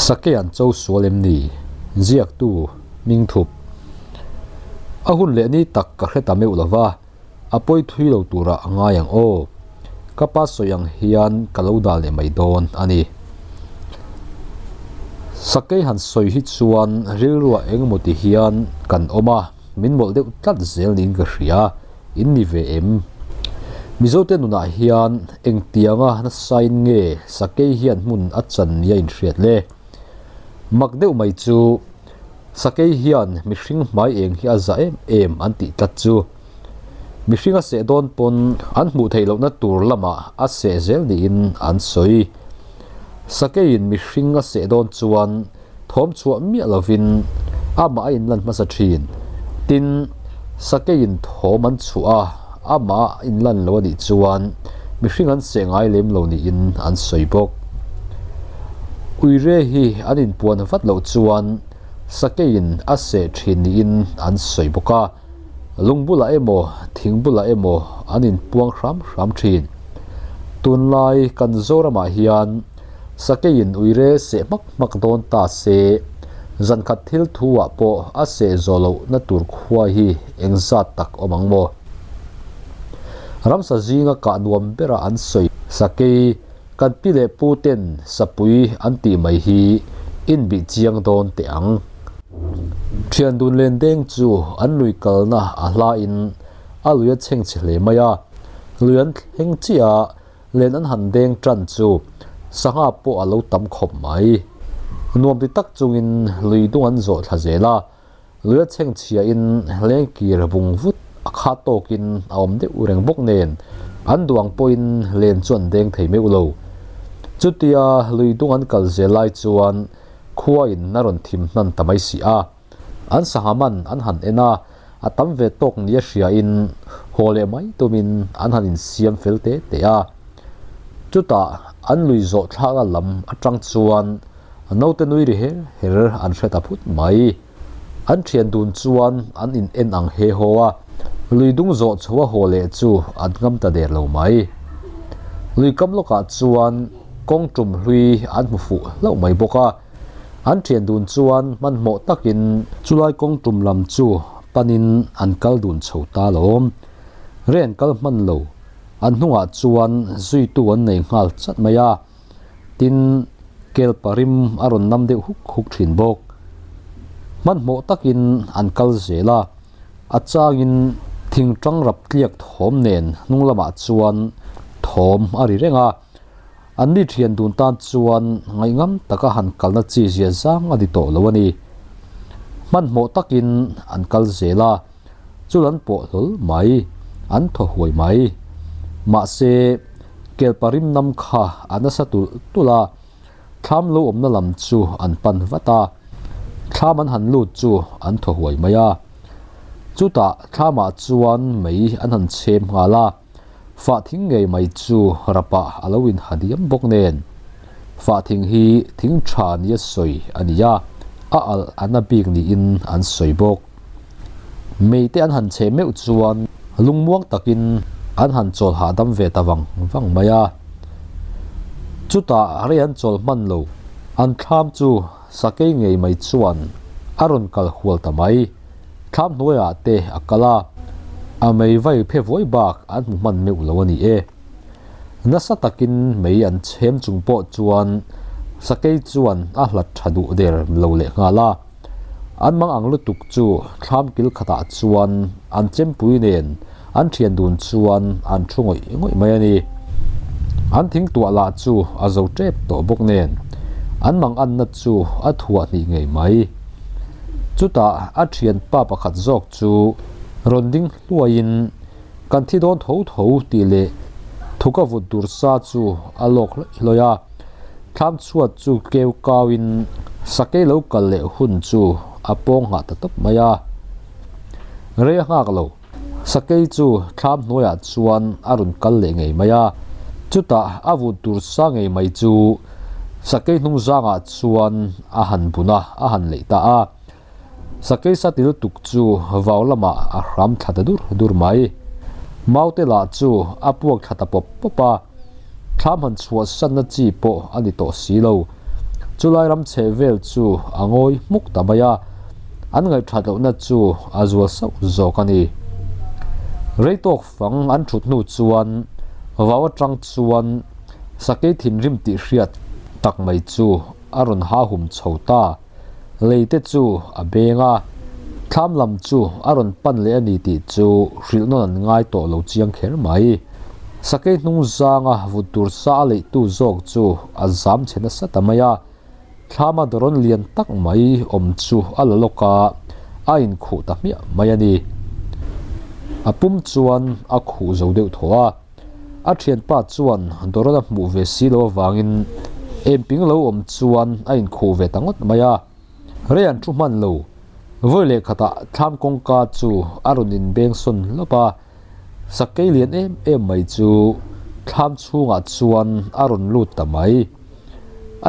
Sakei an cho sual em ni? Ziaktu, Mingthup. A hun leh ni tak ka hre ta meuh lova, a pawi thui lo turah a ngai ang aw. Ka pa sawi ang hian ka lo dah leh mai dawn a ni. Sakei han sawi hi chuan rilruah engemaw ti hian kan awm a, min mawlh deuh tlat zel niin ka hria. In ni ve em? Mizote nunah hian engtianga nasain nge sakei hian hmun a chan nia inhriat le? Mak deuh mai chu sakei hian mihring hmai eng hi a za em em an tih tlat chu. Mihring a seh dawn pawn an hmuh theih lohna tur lamah a seh zel niin an sawi. Sakeiin mihring a seh dawn chuan thawm chhuah miah lovin amah a inlan hmasa thin. Tin, sakeiin thawm an chhuah a, amah a inlan lo a nih chuan mihring an seh ngai lem lo niin an sawi bawk. Uire hi an inpuan vat loh chuan sakeiin a seh thin niin an sawi bawk a, lung bulah emaw thing bulah emaw an inpuang hram hram thin. Tunlai kan Zoramah hian Sakeiin uire seh hmak hmak dawn ta se, zankhat thil thu ah pawh a seh zawh loh na tur khua hi eng zat tak awm ang maw? Ramsa zinga kah nuam bera an sawi sakei kan pi leh pu ten sapui an tih mai hi inbih chiang dawn teh ang. Thian dun len deng chu an lui kalna a hla in a lui a chheng chhe hle mai a, lui an thleng chiah a, Len an han deng tan chu sangha pawh a lo tam khawp mai. Nuam ti tak chungin lui dung an zawh thla zel a, lui a chheng chhiahin lengkir vung vut a kha tawkin a awm deuh reng bawk nen an duang pawhin len chu an deng thei meuh lo. Chutia lui dung an kal zel lai chuan khua in a rawn thim hnan ta mai si a. An sangha man an han en a, a tam ve tawk nia hriain haw leh mai tumin an han insiam fel te te a. Chutah an lui zawh thlakna lam atang chuan naute nui ri her her an hre ta phut mai. An thian dun chuan an in en ang he haw a, lui dung zawh chho a haw leh chu an ngam ta der lo mai. Lui kam lawkah chuan kawng tum hlui an hmu fuh hlauh mai bawk a. An thian dun chuan hmanhmawh takin chulai kawng tum lam chu panin an kal dun chho ta lawm. Rei an kal hman lo, an hnungah chuan zuitu an nei nghal chat mai a, tin kelpa rim a rawn nam deuh huk huk thin bawk. Hmanhmawh takin an kal zel a, a changin thing tang rap tliak thawm nen hnung lamah chuan thawm a ri reng a. An ni thian dun tan chuan ngaihngam taka han kalna chi zia zang a ni tawh lo a ni. Hmanhmawh takin an kal zel a, chul an pawh hlawl mai, an thaw huai mai. Mahse, kelpa rim nam kha a nasa tulh tulh a, thlam lo awmna lam chu an pan vat a, thlam an han lut chu an thaw huai mai a. Chutah thlamah chuan mei an han chhem nghal a. Fah thing ngei mai chu rapah a lo inha diam bawk nen. Fah thing hi thing tha nia sawi a ni a, a alh a na bik niin an sawi bawk. Mei te an han cheh meuh chuan lungmuang takin an han chawl hahdam ve ta vang vang mai a. Chutah rei an chawl hman lo, an thlam chu sakei ngei mai chuan a rawn kal hual ta mai. Thlam hnuaiah te a kal a, a mei vai phe vawi bak an hmu hman meuh lo a ni e. Nasa takin mei an chhem chung pawh chuan sakei chuan a hlat tha duh der lo leh nghal a. An mang ang lutuk chu thlam kil khatah chuan an chempui nen an thian dun chuan an thu ngawih ngawih mai a ni. An thing tuah lah chu a zo tep tawh bawk nen an mang anna chu a thuah hnih ngei mai. Chutah a thianpa pakhat zawk chu rawn ding hluaiin kan thi dawn tho tho tih leh thuka vut dur sa chu a lawk hlawih hlawih a. Thlam chhuat chu keu kauin sakei lo kal leh hun chu a pawng nghah ta tawp mai a. Rei a nghak lo. Sakei chu thlam hnuaiah chuan a rawn kal leh ngei mai a, chutah a vut tur sa ngei mai chu sakei hnung zangah chuan a han bun a, a han leih ta a. Sakei sa til tuk chu vau lamah a hram thla ta dur dur mai. Maute lah chu a puak thla ta pawp pawp a, thlam han chhuah sanna chi pawh a ni tawh si lo. Chulai ram chheh vel chu a ngawi hmuk ta mai a, an ngaihthat lohna chu a zual sauh zawk a ni. Rei tawk fang an thut hnu chuan vau atang chuan sakei thinrim tih hriat tak mai chu a rawn ha hum chho ta. Lei te chu a beng a, thlam lam chu a rawn pan leh a ni tih chu hrilh nawn an ngai tawh lo chiang kher mai. Sakei hnung zanga vut tur sa a leihtu zawk chu a zam chhe nasa ta mai a, thlama dawrawn lian tak mai awm chu a la lawk a, a inkhuh ta hmiah mai a ni. A pum chuan a khuh zo deuh thaw a. A thianpa chuan dawrawn a hmuh ve si lo avangin emping lo awm chuan a inkhuh ve ta ngawt mai a. Rei an thu hman lo. Vawi leh khatah thlam kawngka chu a rawn inbeng sawn hlawp a, sakei lian em em mai chu thlam chhungah chuan a rawn lut ta mai.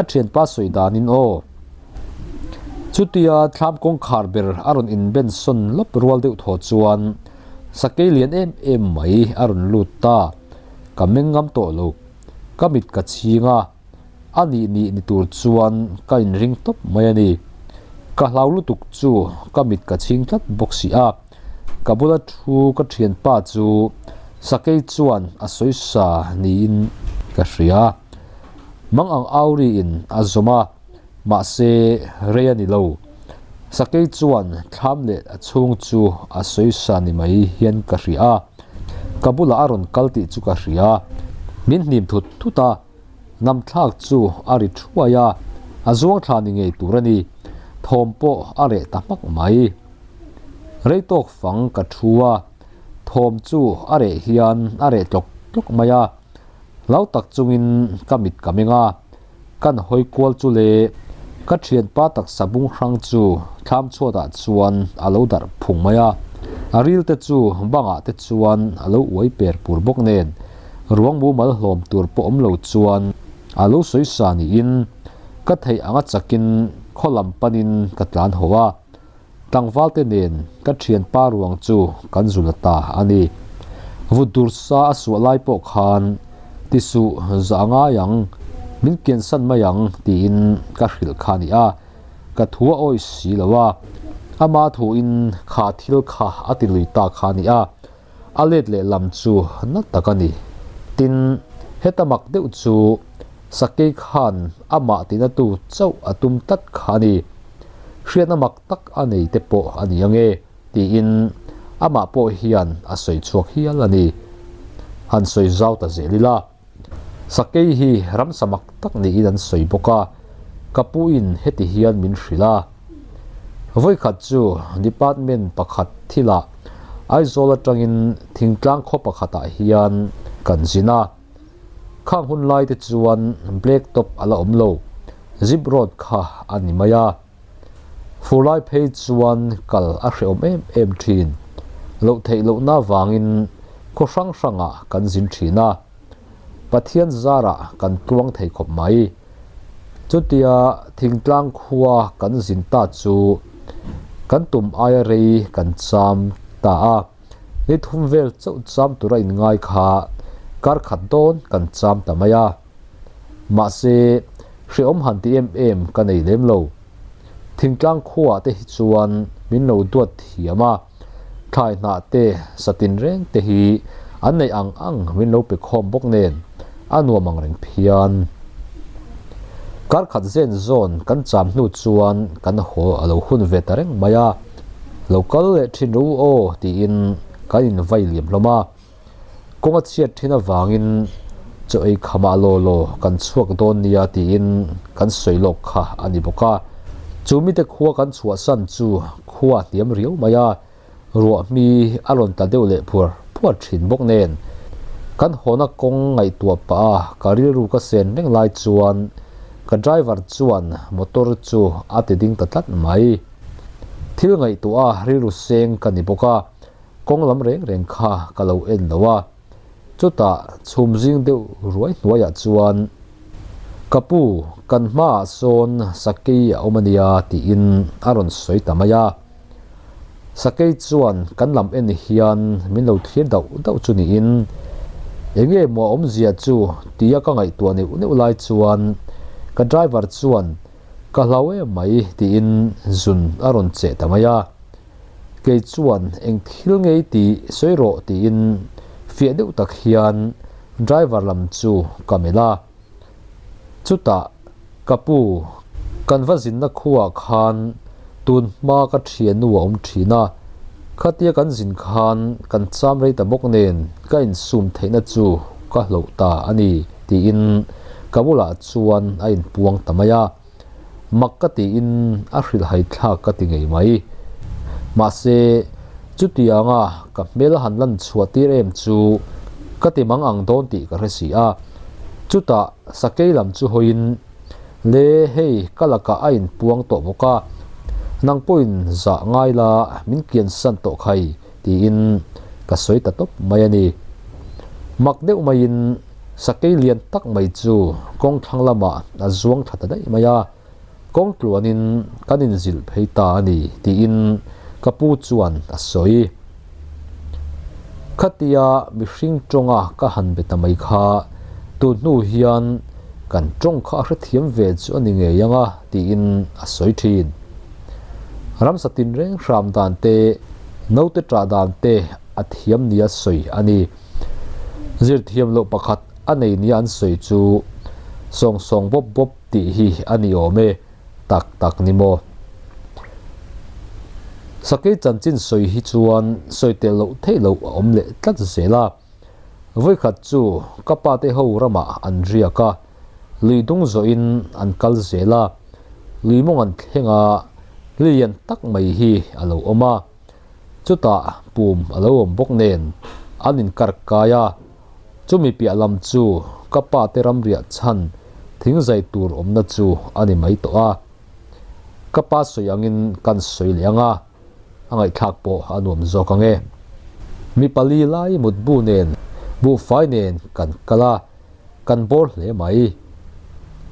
A thianpa sawi danin aw. Chutia thlam kawngkhar ber a rawn inben sawn lawp rual deuh thaw chuan Sakei lian em em mai a rawn lut ta. Ka meng ngam tawh lo. Ka mit ka chhing a, a nih nih ni tur chuan ka inring tawp mai a ni. Ka hlau lutuk chu ka mit ka chhing tlat bawk si a. Ka bula thu ka thianpa chu sakei chuan a sawi sa niin ka hria. Mang ang auriin a zawm a. Mahse, rei a ni lo. Sakei chuan thlam leh a chhung chu a sawi sa ni mai hian ka hria a, ka bulah a rawn kal tih chu ka hria. Min hnim thut thut a, namthlak chu a ri thuai a, a zuang thla ni ngei tur a ni. Thawm pawh a reh ta hmak mai. Rei tawk fang ka thu a, thawm chu a reh hian a reh tlawk tlawk mai a. Hlau tak chungin ka mit ka meng a. Kan hawi kual chu le ka thianpa taksa bung hrang chu thlam chhuatah chuan a lo darh phung mai a, a ril te chu bangah te chuan a lo uai per pur bawk nen ruang mumal hlawm tur pawh awm lo chuan a lo sawi sa niin ka theih anga chakin khaw lam panin ka tlan haw a. Tlangvalte nen ka thianpa ruang chu kan zul a ta a ni. Vut dur sa a suah lai pawh khan ti suh zah a ngai ang, min kiansan mai ang tiin ka hrilh kha a ni a, ka thu a awih si lo a, ama thuin kha thil kha a ti lui ta kha a ni a, a let leh lam chu na tak a ni. Tin, heta mak deuh chu Sakei khan amah tinatu chauh a tum tlat kha a ni. Hriatna mak tak a nei te pawh a ni ange tiin amah pawh hian a sawi chhuak hial a ni. Han sawi zau ta zel ila. Sakei hi ramsa mak tak niin an sawi bawk a, ka puin heti hian min hrilh a. Vawikhat chu department pakhat thilah Aizawl atangin thingtlang khaw pakhatah hian kan zin a. Khang hun lai te chuan black top a la awm lo, zip road kha a ni mai a. Fur lai phei chuan kal a hrehawm em em thin. Loh theih lohna vangin khaw hrang hrangah kan zin thin a. Pathian zarah kan tluang thei khawp mai. Chutia thingtlang khua kan zin ta chu kan tum aia rei kan cham ta a. Ni thum vel chauh cham tura inngai kha kar khat dawn kan cham ta mai a. Mahse, hrehawm han ti em em ka nei lem lo. Thingtlang khuaah te hi chuan min lo duat thiam a, thlai hnah te, satin reng te hi an neih ang ang min lo pe khawm bawk nen a nuam ang reng phian. Kar khat zen zawn kan cham hnu chuan kan haw a lo hun ve ta reng mai a. Lo kal leh thin ro aw tiin kan invai liam hlawm a. Kawng a chhiat thin avangin chaw ei khamah law law kan chhuak dawn nia tiin kan sawi lawk kha a ni bawk a. Chu mite khua kan chhuahsan chu khua a hniam riau mai a, ruahmi a rawn tla deuh leh phuar phuar thin bawk nen. Kan hawna kawng ngaihtuah pah a ka rilru ka sen reng lai chuan ka driver chuan motor chu a ti ding ta tlat mai. Thil ngaihtuah a rilru seng ka ni bawk a, Kawng lam reng reng kha ka lo en lo a, chutah chhum zing deuh ruai hnuaiah chuan, Ka pu, kan hmaah sawn sakei a awm a nia tiin a rawn sawi ta mai a. Sakei chuan kan lam en hian min lo thlir dauh dauh chu niin, Enge maw a awmzia chu tia ka ngaihtuah neuh neuh lai chuan ka driver chuan, Ka hlau em mai tiin zun a rawn cheh ta mai a. Kei chuan eng thil ngei tih sawi rawh tiin fiah deuh tak hian driver lam chu ka melh a. Chutah ka pu kan va zinna khuaah khan tun hma ka thiannu a awm thin a, khatia kan zin khan kan cham rei ta bawk nen ka insum theihna chu ka hloh ta a ni tiin ka bulah chuan a inpuang ta mai a. Mak ka tiin a hrilhhai thlak ka ti ngei mai. Mahse, chutianga ka hmel han lan chhuah tir em chu ka ti mang ang dawn tih ka hre si a. Chutah sakei lam chu hawiin, Le hei ka lakah a inpuang tawh bawk a, nang pawhin zah ngai la min kiansan tawh khai tiin ka sawi ta tawp mai a ni. Mak deuh maiin Sakei lian tak mai chu kawng thlang lamah a zuang thla ta daih mai a, kawng tluanin kan inzilh phei ta a ni tiin ka pu chuan a sawi. Khatia mihring tawnga ka han be ta mai kha tun hnu hian kan tawng kha a hrethiam ve chu a ni ngei ang a tiin a sawi thin. Ramsa tinreng hram dan te, naute ṭah dan te a thiam nia sawi a ni. Zirthiam loh pakhat a nei nia an sawi chu sawng sawng bawp bawp tih hi a ni awm e, tak tak ni maw? Sakei chanchin sawi hi chuan sawi tel loh theih loh a awm leh tlat zel a. Vawikhat chu ka pa te ho ramah an riak a, lui dung zawhin an kal zel a, lui mawng an thleng a, lian tak mai hi a lo awm a. Chutah pum a lo awm bawk nen an inkar kai a, chumi piah lam chu ka pa te ramriah chhan thing zai tur awmna chu a ni mai tawh a. Ka pa sawi angin kan sawi leh ang a, a ngaihthlak pawh a nuam zawk ang e. Mi pali lai mutbu nen buhfai nen kan kal a, kan bawr hle mai.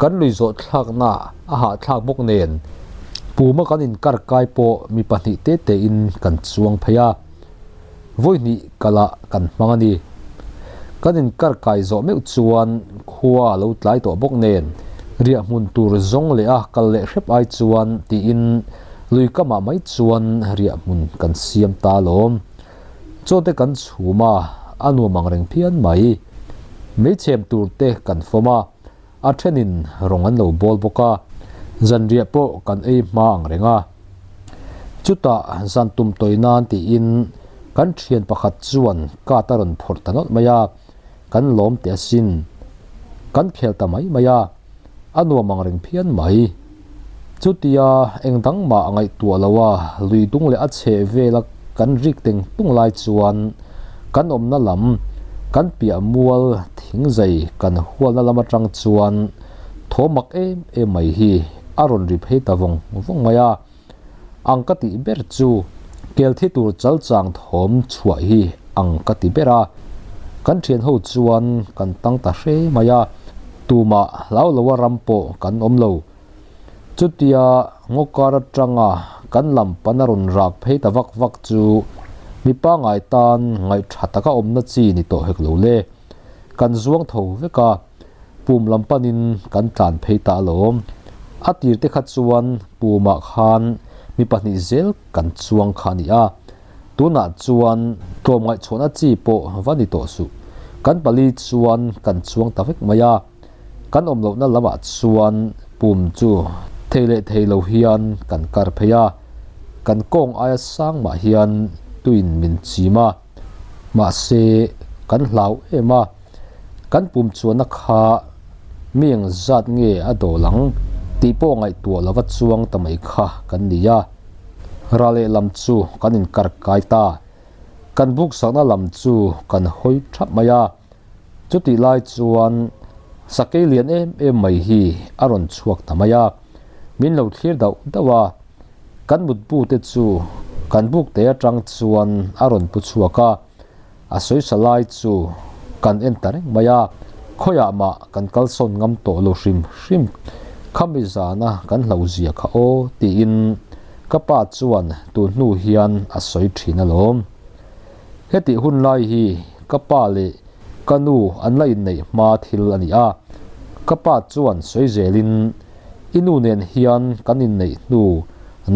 Kan lui zawh thlakna a hahthlak bawk nen puma kan inkar kai pawh mi pahnih te tein kan chuang phei a, vawi hnih kalah kan hmang a ni. Kan inkar kai zawh meuh chuan khua a lo tlai tawh bawk nen riah hmun tur zawng leh a kal leh hrep ai chuan tiin lui kamah mai chuan riah hmun kan siam ta alawm. Chaw te kan chhum a, a nuam ang reng phian mai. Meichhem tur te kan fawm a, a thenin rawng an lo bawl bawk a, zanriah pawh kan ei hma ang reng a. Chutah zan tum tawi nan tiin kan thian pakhat chuan card a rawn phawrh ta nawlh mai a, kan lawm teh asin. Kan khel ta mai mai a, a nuam ang reng phian mai. Chutia eng dang mah a ngaihtuah lo a, lui dung leh a chheh vela kan rik teng tung lai chuan kan awmna lam, kan piah mual thing zai kan hualna lam atang chuan thaw mak em em mai hi a rawn ri phei ta vawng vawng mai a. Ang ka tih ber chu kel thi tur chal chang thawm chhuah hi ang ka ti ber a, kan thian ho chuan kan tang ta hre mai a, tumah hlau loa ram pawh kan awm lo. Chutia ngaw kar atanga kan lam pan a rawn rak phei ta vak vak chu mi pangngai tan ngaih tha taka awmna chi ni tawh hek lo le. Kan zuang tho vek a. Pum lam panin kan tlan phei ta alawm. A tir te kha chuan pumah khan mi pahnih zel kan chuang kha a ni a, tunah chuan tlawmngaihchhuahna chi pawh va ni tawh suh. Kan pali chuan kan chuang ta vek mai a, kan awm lohna lamah chuan pum chu thei leh thei lo hian kan kar phei a, kan kawng aia sang mah hian tuin min chim a, mahse kan hlau em a. Kan pum chuanna kha mi eng zat nge a dawl ang tih pawh ngaihtuah lova chuang ta mai kha kan ni a. Ra lehlam chu kan inkar kai ta. Kan buk sakna lam chu kan hawi thap mai a. Chutih lai chuan sakei lian em em mai hi a rawn chhuak ta mai a. Min lo thlir dauh dauh a. Kan mutbu te chu kan buk te atang chuan a rawn pu chhuak a. A sawisa lai chu kan en ta reng mai a, khawiah mah kan kalsawn ngam tawh lo hrim hrim. Khami zana kan hlo zia kha aw tiin ka pa chuan tun hnu hian a sawi thin alawm. Hetih hun lai hi ka pa leh ka nu an la inneih hma thil a ni a, ka pa chuan sawi zelin. I nu nen hian kan inneih hnu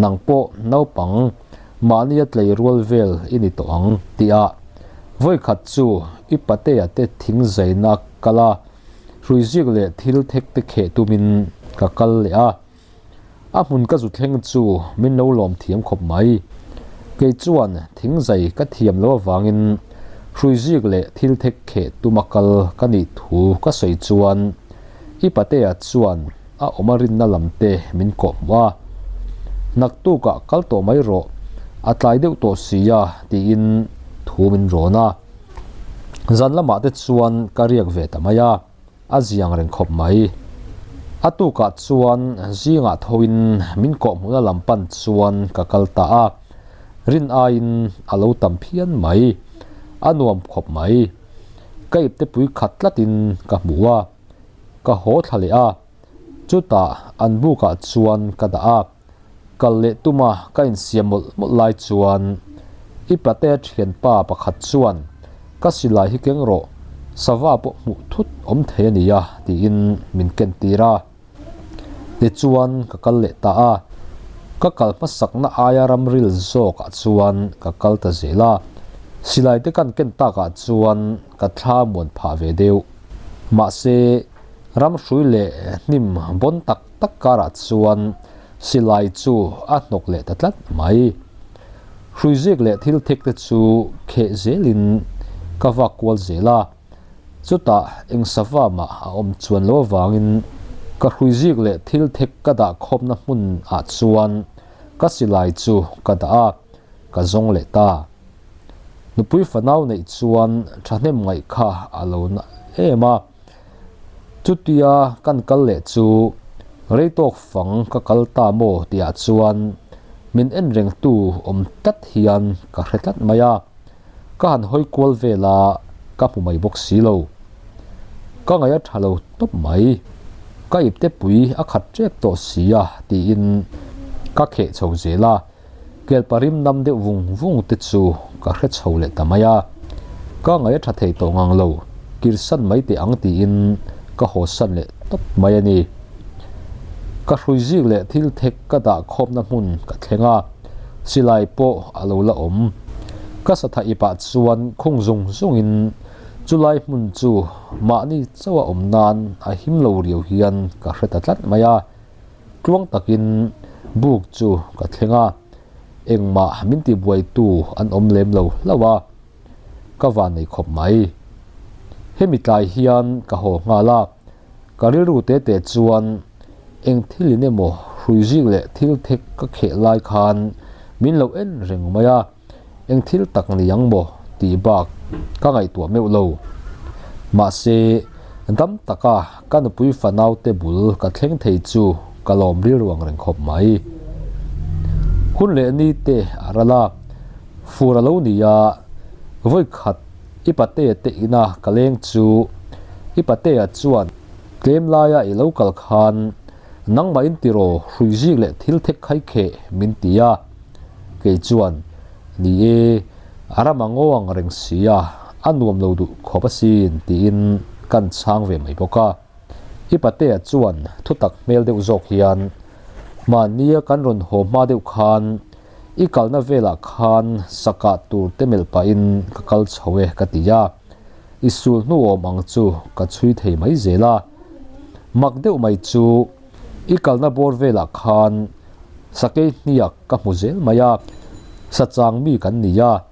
nang pawh naupang mahnia tlei rual vel i ni tawh ang tih ah vawikhat chu i patea te thing zaina kal a, hruizik leh thil thek te kheh tumin ka kal leh a. A hmun ka zu thleng chu min lo lawm thiam khawp mai. Kei chuan thing zai ka thiam lo avangin hruizik leh thil thek kheh tuma kal ka nih thu ka sawi chuan i patea chuan a awm a rinna lam te min kawh hmuh a. Naktukah kal tawh mai rawh, a tlai deuh tawh sia tiin thu min rawn a. Zan lamah te chuan ka riak ve ta mai a. A ziang reng khawp mai. A tukah chuan zingah thoin min kawhhmuhna lam pan chuan ka kal ta a, rin aiin a lo tam phian mai. A nuam khawp mai. Ka ipte pui khat tlatin ka hmu a, ka haw thla leh a, chutah an bukah chuan ka dah a. Kal leh tuma ka insiam mawlh mawlh lai chuan i pate thianpa pakhat chuan ka silai hi keng rawh, sava pawh hmuh thut awm thei a nia tiin min ken tir a. Tichuan ka kal leh ta a, ka kal hmasakna aia ramril zawkah chuan ka kal ta zel a, silai te kan ken takah chuan ka thla muan phah ve deuh. Mahse ramhrui leh hnim bawn tak tak karah chuan silai chu a hnawk leh ta tlat mai. Hruizik leh thil thek te chu kheh zelin ka vak kual zel a, chutah eng sava mah a awm chuan lo avangin ka hruizik leh thil thek ka dah khawpna hmun ah chuan ka silai chu ka dah a, ka zawng leh ta. Nupui fanau neih chuan thahnem ngaih kha a lo na em a. Chutia kan kal leh chu rei tawk fang ka kal ta maw tihah chuan min en rengtu awm tlat hian ka hre tlat mai a, ka han hawi kual vel a ka hmu mai bawk si lo. Ka ngaih a tha lo tawp mai, ka ipte pui a khat tep tawh si a tiin ka kheh chho zel a. Kelpa rim nam deuh vung vung te chu ka hre chho leh ta mai a, ka ngaih a tha thei tawh ngang lo, kirsan mai teh ang tiin ka haw san leh tawp mai a ni. Ka hrui zik leh thil thek ka dah khawpna hmun ka thleng a, silai pawh a lo la awm. Ka satha ipah chuan khung zung zungin chulai hmun chu mahni chauha awm nan a him lo riau hian ka hre ta tlat mai a. Tluang takin buk chu ka thleng a, engmah min tibuaitu an awm lem lo hlauh a, ka van nei khawp mai. Hemi tlai hian ka haw nghal a, ka rilru te te chuan eng thil in emaw hruizik leh thil thek ka kheh lai khan min lo en reng mai a, Eng thil tak ni ang maw tih bak ka ngaihtuah meuh lo. Mahse, dam taka ka nupui fanaute bul ka thleng thei chu ka lawm rilru ang reng khawp mai. Hun leh ni te a ral a, fur a lo ni a, vawi khat i patea te ina ka leng chu i patea chuan tlem laia i lo kal khan nangmah in tiraw hruizik leh thil thek khai kheh min ti a. Kei chuan, Ni e, a ram a ngaw ang reng si a, a nuam lo duh khawp asin, tiin kan chhang ve mai bawk a. I patea chuan thutak hmel deuh zawk hian, Mahnia kan rawn haw hma deuh khan i kalna velah khan sakah tur te melh pahin ka kal chho e ka ti a, i sul hnu awm ang chu ka chhui thei mai zel a. Mak deuh mai chu I kalna bawr velah khan sakei hniak ka hmu zel mai a, sachang mi kan ni a,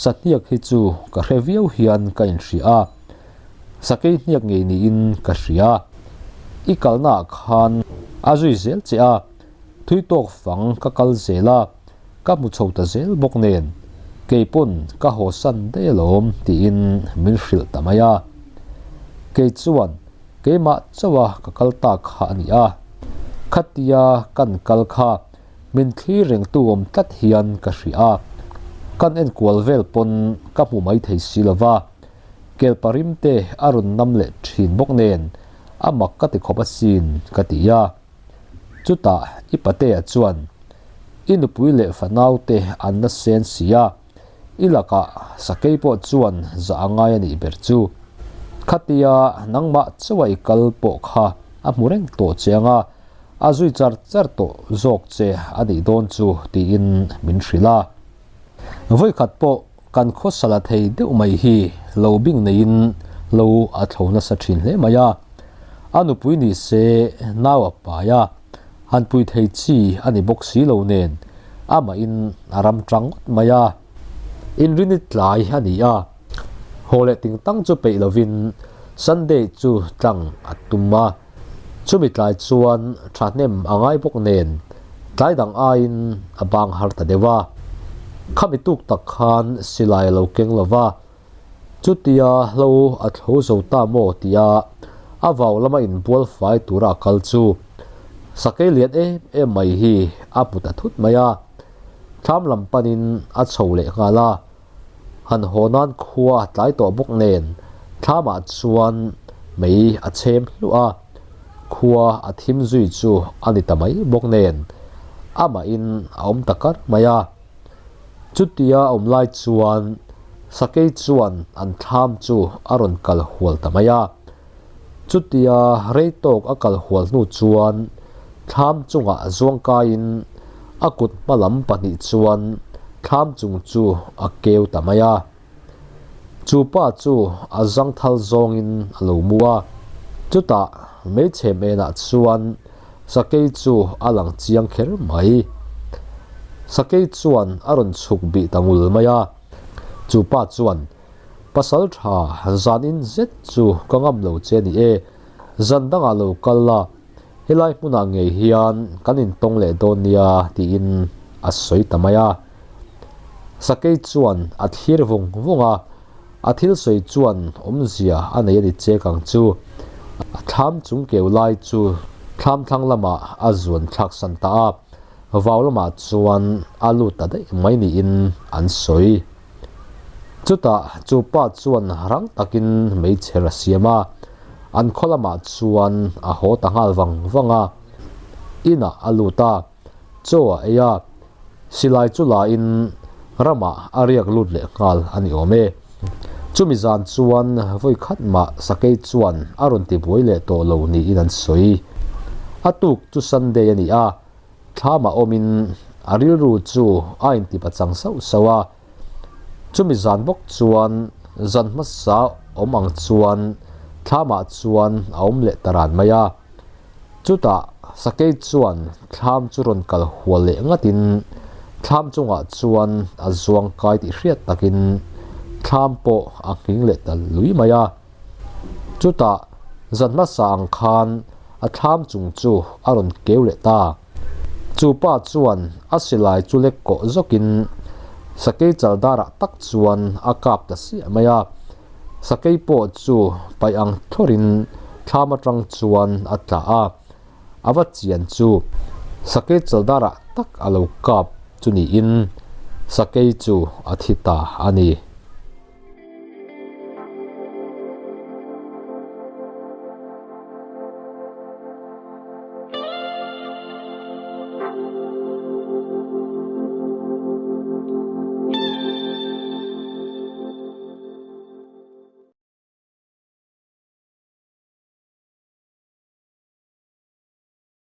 sahniak hi chu ka hre viau hian ka inhria a, sakei hniak ngei niin ka hria. I kalnaah khan a zui zel che a, thui tawk fang ka kal zel a, ka hmu chho ta zel bawk nen, kei pawn ka haw san daih alawm tiin min hrilh ta mai a. Kei chuan Keimah chauha ka kal ta kha a ni a, khatia kan kal kha min thlir rengtu awm tlat hian ka hria a, kan enkual vel pawn ka hmu mai thei si lo va, kelpa rim te a rawn nam leh thin bawk nen a mak ka ti khawp asin ka ti a. Chutah i patea chuan i nupui leh fanaute an la sen si a, I lakah sakei pawh chuan zah a ngai a nih ber chu. Khatia nangmah chawa i kal pawh kha a hmu reng tawh che ang a, A zui char char tawh zawk che a nih dawn chu tiin min hrilh a. Vawikhat pawh kan khawsa la thei deuh mai hi lo bing neiin lo a thlo nasa thin hle mai a. A nupui ni se nau a pai a, han pui thei chi a ni bawk si lo nen amahin a ram tang ngawt mai a. Inrini tlai a ni a, haw leh ting tang chu peih lovin Sunday chu tlang a tum a. Chumi tlai chuan thahnem a ngai bawk nen tlai dang aiin a bang har ta deuh a. Khami tuk tak khan silai a lo keng lo va, chutia hlo a thlo zo ta maw tia a vau lama inbual fai tura a kal chu sakei lian em em mai hi a hmu ta thut mai a. Thlam lam panin a chho leh nghal a. Han haw nan khua a tlai tawh bawk nen thlamah chuan mei a chhem hluah a, khua a thim zui chu a ni ta mai bawk nen amahin a awm ta kar mai a. Chutia a awm lai chuan sakei chuan an thlam chu a rawn kal hual ta mai a. Chutia rei tawk a kal hual hnu chuan thlam chungah zuang kaiin a kut hma lam pahnih chuan thlam chung chu a keu ta mai a. Chu pa chu a zangthal zawngin a lo mu a, chutah hmeichhe hmenah chuan sakei chu a lang chiang kher mai. Sakei chuan a rawn chhuk bih ta ngul mai a, chu pa chuan Pasal tha zan in zet chu ka ngam lo che ni e, zan dangah lo kal la, helai hmunah ngei hian kan intawng leh dawn nia tiin a sawi ta mai a. Sakei chuan a thlir vung vung a, a thil sawi chuan awmzia a nei a ni chek ang chu. A thlam chung keu lai chu thlam thlang lamah a zuan thlak san ta a, vau lamah chuan a lut ta daih mai niin an sawi. Chutah chu pa chuan rang takin hmeichher a siam a, an khaw lamah chuan a haw ta nghal vang vang a. Inah a lut a, chaw a ei a, silai chu lain ramah a riak lut leh nghal a ni awm e. Chumi zan chuan vawi khat mah sakei chuan a rawn ti buai leh tawh lo niin an sawi. A tuk chu Sunday a ni a, Thlamah awmin a rilru chu a intipa chang sauh sauh a, chumi zan bawk chuan zan hmasa awm ang chuan thlamah chuan a awm leh ta ran mai a. Chutah sakei chuan thlam chu rawn kal hual leh ngatin thlam chungah chuan a zuang kai tih hriat takin thlam pawh a nghing leh ta lui mai a. Chutah zan hmasa ang khan a thlam chung chu a rawn keu leh ta. Chu pa chuan a silai chu lek kawh zawkin sakei chaldarah tak chuan a kap ta siah mai a. Sakei pawh chu paih ang thlawrin thlam atang chuan a tla a, a va chian chu sakei chaldarah tak a lo kap chu niin sakei chu a thi ta a ni.